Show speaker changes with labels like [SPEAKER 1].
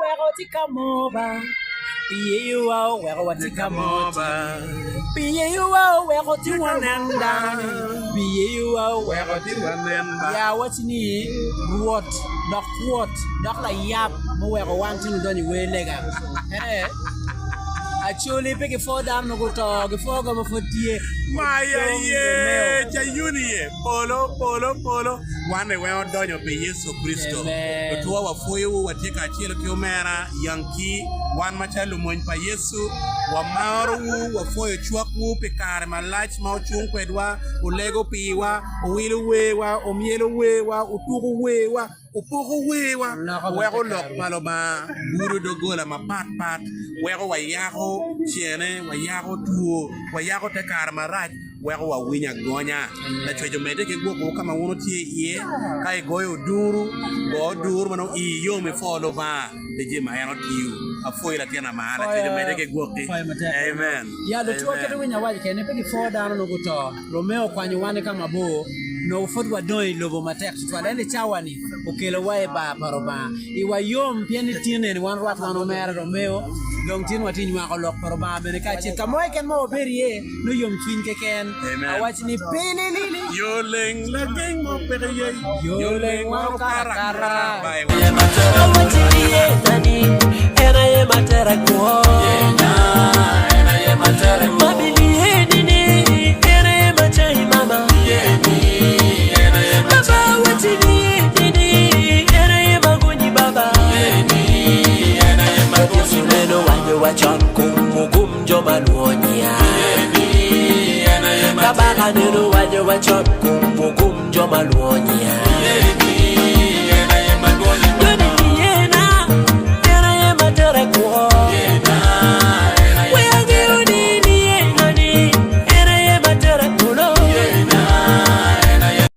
[SPEAKER 1] oweko tye ka mo ba. Pi yeyowa oweko watye ka mo ba. Pi yeyowa oweko tye wanen dano ni. Pi yeyowa oweko tye wanen ba. Ya awaci ni Rwot dok kwot dok layab muweko wan tin odonyo i wer lega. Ene Acholi pe gipwo dano ma guto, gipwo go ma pud tye.
[SPEAKER 2] Maya ye, Cayun ye, polo, polo, polo. Wan ni weng odonyo pi Yecu Kricito. Lutwa wapwoyowu, watye kacel ki omera Yankee. Wan macalo lumony pa Yecu, wamarowu, wapwoyo cwakwu pi kare malac ma wucung kwedwa, wulego piwa, wuwilo werwa, wumyelo werwa, wutuko werwa, wupoko werwa, weko lok pa Lubanga gudo doggola mapatpat, weko wayako cene, wayako two, wayako te kare marac. weko wawinyo agonya. Lacwec omedde ki gwokowu ka ma wun wutye iye. Ka igoyo oduru, go oduru ma nongo ii yom ipwo Lubanga pi jami ma en otiyo. Apwoyi latin amar, Lacwec omedde ki gwoki. Amen.
[SPEAKER 1] Ya lutwa kit winyo awaco kene pe gipwo dano nongo guto. Romeo okwanyo wan i ka mabor, nongo pud wadong i lobo matek tutwal. Ento i cawa-ni okelowa i bar pa Rubanga. Iwa yom pien ni tin eni wan rwat wan omera Romeo, dong tin watye nywako lok pa Rubanga bene kacel. Ka mo keken ma wabedo iye, nongo yomcwiny keken. Awaco ni pililili.
[SPEAKER 2] Yo leng lageng mo peke yei.
[SPEAKER 1] Yo leng wan okato akata.
[SPEAKER 3] Awaci ni yenya ni en aye ma tera kwo. Mami ni yeni ni en aye ma cangi mama. Baba awaci ni yeni ni en aye ma gonyi baba. Yecu neno wanyo wa con kum ogum jo ma lwonya. Kabaka neno wanyo wa con kum ogum jo ma lwonya.